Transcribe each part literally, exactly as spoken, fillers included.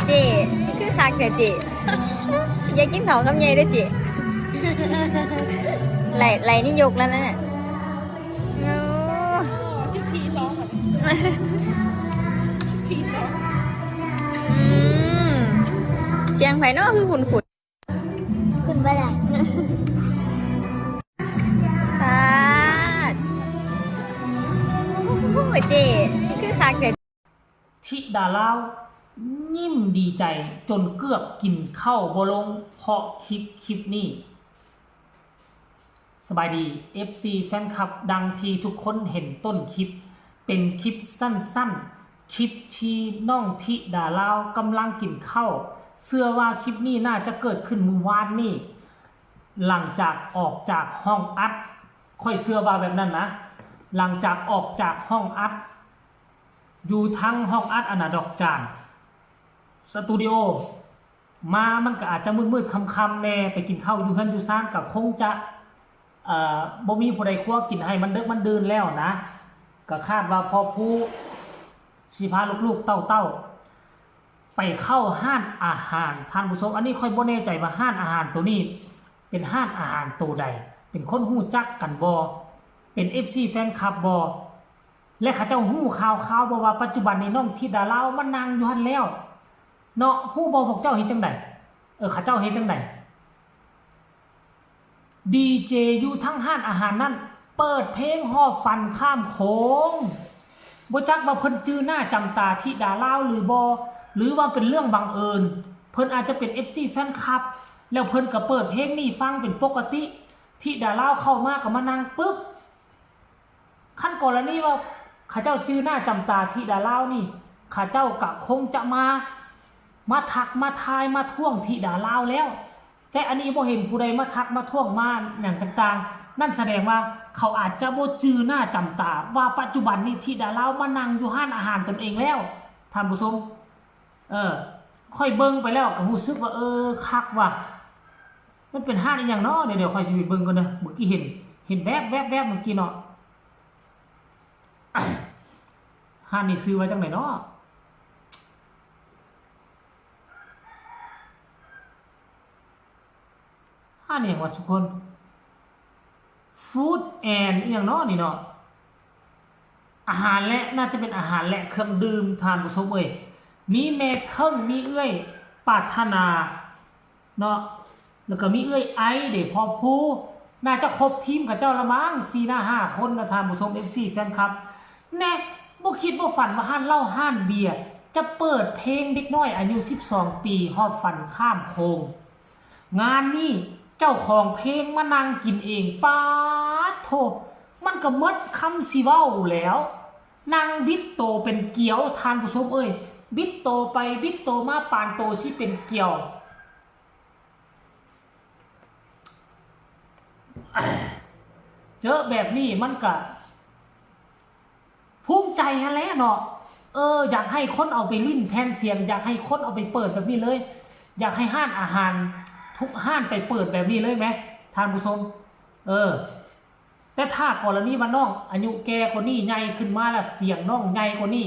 เจ้ คือคักแท้เจ้ อย่ากินข้าวคำใหญ่เด้อเจ้ ไหล่ไหล่นี่ยกแล้วนะเนี่ย โอ้ สิบพีสอง พีสอง อืม เสียงไผเนาะคือคุ้นๆ ขึ้นบ่ได้ ปาด โอ้โห เจ้ คือคักแท้ ธิดาลาวยิ้มดีใจจนเกือบกินข้าวบ่ลงเพราะคลิปคลิปนี้ สบายดี เอฟซี แฟนคลับ ดังที่ทุกคนเห็นต้นคลิป เป็นคลิปสั้นๆ คลิปที่น้องธิดาลาวกำลังกินข้าว เชื่อว่าคลิปนี้น่าจะเกิดขึ้นมื้อวานนี้ หลังจากออกจากห้องอัด ข้อยเชื่อว่าแบบนั้นนะ หลังจากออกจากห้องอัด อยู่ทั้งห้องอัดอันน่ะดอกจาน สตูดิโอ มามันก็อาจจะมืดๆค่ำๆแน่ ไปกินข้าวอยู่เฮือนอยู่ซานก็คงจะ เอ่อ บ่มีผู้ใดครัวกินให้มันเดิกมันดื่นแล้วนะ ก็คาดว่าพ่อผู้สิพาลูกๆเต้าๆไปเข้าห้านอาหาร ท่านผู้ชม อันนี้ข้อยบ่แน่ใจว่าห้านอาหารตัวนี้เป็นห้านอาหารตัวใด เป็นคนฮู้จักกันบ่ เป็น เอฟซี แฟนคลับบ่ และเขาเจ้าฮู้ข่าวๆบ่ว่าปัจจุบันนี้น้องธิดาลาวมานั่งอยู่หั่นแล้ว เนาะ ฮู้บ่ พวกเจ้าเฮ็ดจั่งใด เออ เขาเจ้าเฮ็ดจั่งใด ดีเจอยู่ทั้งห้านอาหารนั่น เปิดเพลงหอบฝันข้ามโขง บ่จักว่าเพิ่นจื่อหน้าจำตาธิดาลาวหรือบ่ หรือว่าเป็นเรื่องบังเอิญ เพิ่นอาจจะเป็น เอฟซี แฟนคลับ แล้วเพิ่นก็เปิดเพลงนี้ฟังเป็นปกติ ธิดาลาวเข้ามาก็มานั่งปึ๊บ คันกรณีว่าเขาเจ้าจื่อหน้าจำตาธิดาลาวนี่ เขาเจ้าก็คงจะมา มาทักมาทายมาท้วงธิดาลาวแล้ว แต่อันนี้บ่เห็นผู้ใดมาทักมาท้วงมาหยังต่างๆ นั่นแสดงว่าเขาอาจจะบ่จื่อหน้าจำตาว่าปัจจุบันนี้ธิดาลาวมานั่งอยู่ห้านอาหารตนเองแล้ว ท่านผู้ชม เออ ข้อยเบิ่งไปแล้วก็รู้สึกว่า เออ คักว่ะ มันเป็นห้านอีหยังเนาะ เดี๋ยว เดี๋ยวข้อยสิไปเบิ่งก่อนเด้อ เมื่อกี้เห็น เห็นแวบแวบแวบเมื่อกี้เนาะ ห้านนี้ชื่อว่าจั่งใดเนาะ ห้านอีหยังวะทุกคน Food and อีหยังเนาะนี่เนาะ อาหารและ น่าจะเป็นอาหารและเครื่องดื่ม ท่านผู้ชมเอ้ย มีแม่เพิ่ง มีเอื้อยปรารถนาเนาะ แล้วก็มีเอื้อยไอเด้ พ่อผู้ น่าจะครบทีมเขาเจ้าละมั้ง สี่หน้าห้าคนนะ ท่านผู้ชม เอฟซี แฟนคลับ แน่ บ่คิดบ่ฝันว่าห้านเหล้าห้านเบียร์จะเปิดเพลงเด็กน้อยอายุสิบสองปีหอบฝันข้ามโขง งานนี้เจ้าของเพลงมานั่งกินเอง ป๊าดโธ่ มันก็หมดคำสิเว้าแล้ว นั่งบิดโตเป็นเกียว ท่านผู้ชมเอ้ย บิดโตไปบิดโตมาปานโตสิเป็นเกียว เจอแบบนี้มันก็ภูมิใจหั้นแหละเนาะ เออ อยากให้คนเอาไปเล่นแผ่นเสียง อยากให้คนเอาไปเปิดแบบนี้เลย อยากให้ห้านอาหารทุกห้านไปเปิดแบบนี้เลยแหม ท่านผู้ชม เออ แต่ถ้ากรณีว่าน้องอายุแก่กว่านี้ ใหญ่ขึ้นมาแล้วเสียงน้องใหญ่กว่านี้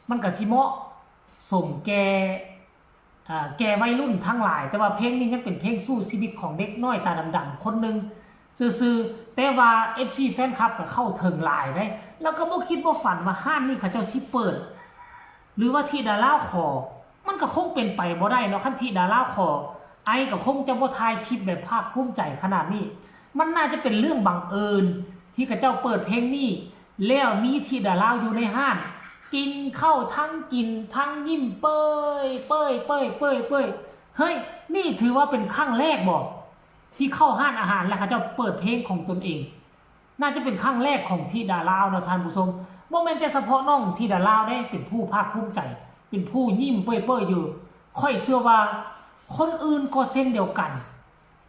มันก็สิเหมาะสมแก่ อ่า แก่วัยรุ่นทั้งหลาย แต่ว่าเพลงนี้ยังเป็นเพลงสู้ชีวิตของเด็กน้อยตาดำๆคนหนึ่งซื่อๆ แต่ว่า เอฟซี แฟนคลับก็เข้าถึงหลายเด้ แล้วก็บ่คิดบ่ฝันว่าห้านนี้เขาเจ้าสิเปิด หรือว่าธิดาลาวขอ มันก็คงเป็นไปบ่ได้เนาะ คันธิดาลาวขอ ไอก็คงจะบ่ถ่ายคลิปแบบภาคภูมิใจขนาดนี้ มันน่าจะเป็นเรื่องบังเอิญที่เขาเจ้าเปิดเพลงนี้ แล้วมีธิดาลาวอยู่ในห้าน กินข้าวทั้งกินทั้งยิ้มเป้ยเป้ยเป้ยเป้ยเป้ย เฮ้ย นี่ถือว่าเป็นครั้งแรกบ่ ที่เข้าห้านอาหารแล้วเขาเจ้าเปิดเพลงของตนเอง น่าจะเป็นครั้งแรกของธิดาลาวเนาะท่านผู้ชม บ่แม่นแต่เฉพาะน้องธิดาลาวเด้ เป็นผู้ภาคภูมิใจ เป็นผู้ยิ้มเป้ยๆอยู่ ข้อยเชื่อว่าคนอื่นก็เช่นเดียวกัน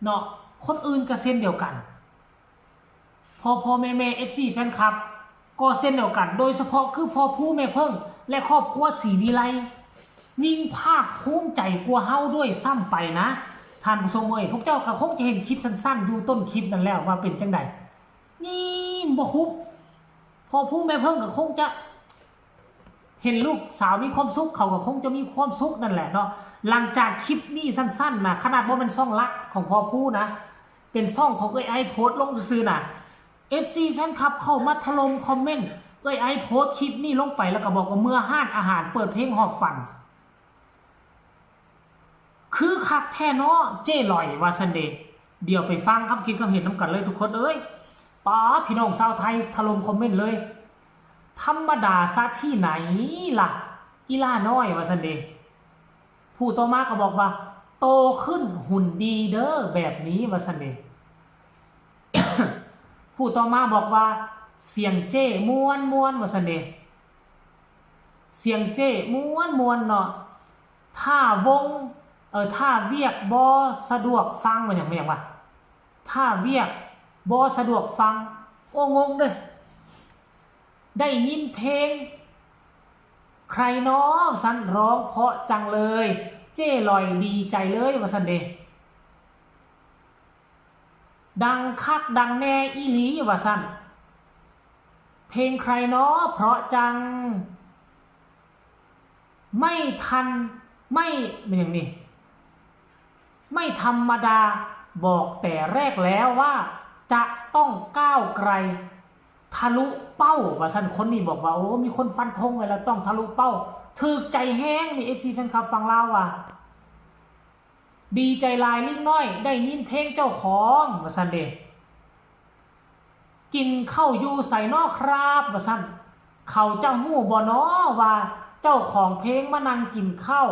เนาะ คนอื่นก็เช่นเดียวกัน พ่อพ่อแม่แม่ เอฟซี แฟนคลับ ก็เช่นเดียวกัน โดยเฉพาะคือพ่อผู้แม่เพิ่ง และครอบครัวศรีวิไล ยิ่งภาคภูมิใจกว่าเฮาด้วยซ้ำไปนะ ท่านผู้ชมเอ้ย พวกเจ้าก็คงจะเห็นคลิปสั้นๆ อยู่ต้นคลิปนั่นแล้วว่าเป็นจั่งใด นี่บ่คุบ พ่อผู้แม่เพิ่งก็คงจะ เห็นลูกสาวมีความสุข เขาก็คงจะมีความสุขนั่นแหละเนาะ หลังจากคลิปนี้สั้นๆนะ ขนาดว่าเป็นช่องหลักของพ่อผู้นะ เป็นช่องของเอ้ยไอโพสต์ลงซื่อๆนะเอฟซีแฟนคลับเข้ามาถล่มคอมเมนต์เอ้ยไอโพสต์คลิปนี้ลงไปแล้วก็บอกว่าเมื่อห้านอาหารเปิดเพลงหอบฝัน คือคักแท้เนาะเจ้ลอยว่าสันเดเดี๋ยวไปฟังคำคิดคำเห็นนำกันเลยทุกคนเอ้ยป้าพี่น้องชาวไทยถล่มคอมเมนต์เลย ธรรมดาซะที่ไหนล่ะอีล่าน้อยว่าสันเดผู้ต่อมาก็บอกว่า โตขึ้นหุ่นดีเด้อแบบนี้ว่าสันเดผู้ต่อมาบอกว่า เสียงเจ้ม่วนม่วนว่าสันเดเสียงเจ้ม่วนม่วนเนาะถ้าวงเออถ้าเวียกบอสะดวกฟังมันอย่างไม่อย่างวะถ้าเวียกบอสะดวกฟัง โอ้งงเด้อได้ยินเพลง ใครน้อสันร้องเพราะจังเลย เจ้ลอยดีใจเลยว่าสันเดดังคักดังแน่อีหลีว่าสันเพลงใครน้อเพราะจัง ไม่ทันไม่เป็นอย่างนี้ ไม่ธรรมดาบอกแต่แรกแล้วว่าจะต้องก้าวไกลทะลุเป้าว่าสันคนนี้บอกว่าโอ้มีคนฟันธงไว้แล้วต้องทะลุเป้าถืกใจแฮงนี่เอฟซีแฟนคลับฝั่งลาวว่าดีใจหลายลิงน้อยได้ยินเพลงเจ้าของว่าสันเดกินข้าวอยู่ใส่นอครับว่าสันเขาจะฮู้บ่นอว่าเจ้าของเพลงมานั่งกินข้าว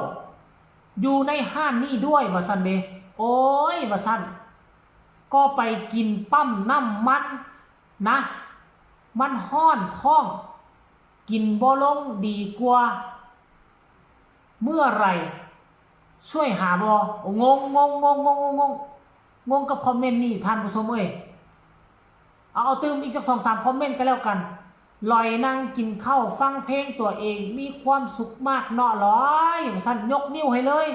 อยู่ในห้านนี่ด้วยว่าสันเดโอ้ยว่าสันก็ไปกินปั๊มน้ำมันนะมันฮ้อนท้อง กินบ่ลงดีกว่า เมื่อไหร่ช่วยหาบ่งงงงงงงงงงงงกับคอมเมนต์นี่ท่านผู้ชมเอ้ยเอาเอาตื่มอีกสักสองสามคอมเมนต์ก็แล้วกันลอยนั่งกินข้าวฟังเพลงตัวเองมีความสุขมากเนาะลอยว่าซั่นยกนิ้วให้เลย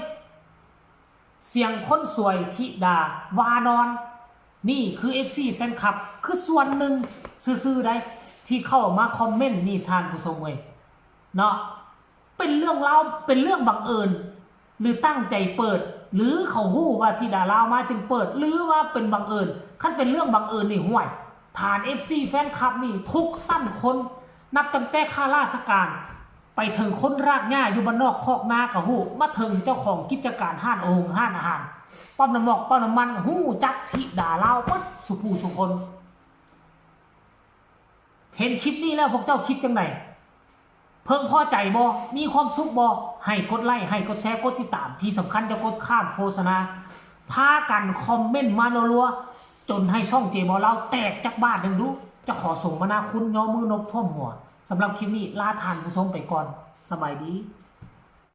เสียงคนสวยธิดาวานอน นี่คือเอฟซีแฟนคลับ คือส่วนหนึ่งซื่อๆได้ที่เข้ามาคอมเมนต์นี่ท่านผู้ชมเอ้ยเนาะเป็นเรื่องเล่าเป็นเรื่องบังเอิญ หรือตั้งใจเปิด หรือเขาฮู้ว่าธิดาลาวมาจึงเปิด หรือว่าเป็นบังเอิญคันเป็นเรื่องบังเอิญนี่ห่วยฐานเอฟซีแฟนคลับนี่ทุกสั้นคน นับตั้งแต่ข้าราชการ ไปถึงคนรากหญ้าอยู่บ้านนอกคอกนากะฮู้มาถึงเจ้าของกิจการห้านโอ่งห้านอาหารปั๊มน้ำมอกปั๊มน้ำมันฮู้จักธิดาลาวหมดสุผู้สุคน เห็นคลิปนี้แล้วพวกเจ้าคิดจังไดเพิ่งพอใจบ่มีความสุขบ่ให้กดไลค์ให้กดแชร์กดติดตามที่สำคัญจะกดข้ามโฆษณาพากันคอมเมนต์มารัวๆจนให้ช่องเจบอลาวแตกจักบาทหนึ่งดูจะขอส่งมาหน้าคุณย่อมือนบท่วมหัวสำหรับคลิปนี้ลาท่านผู้ชมไปก่อนสบายดี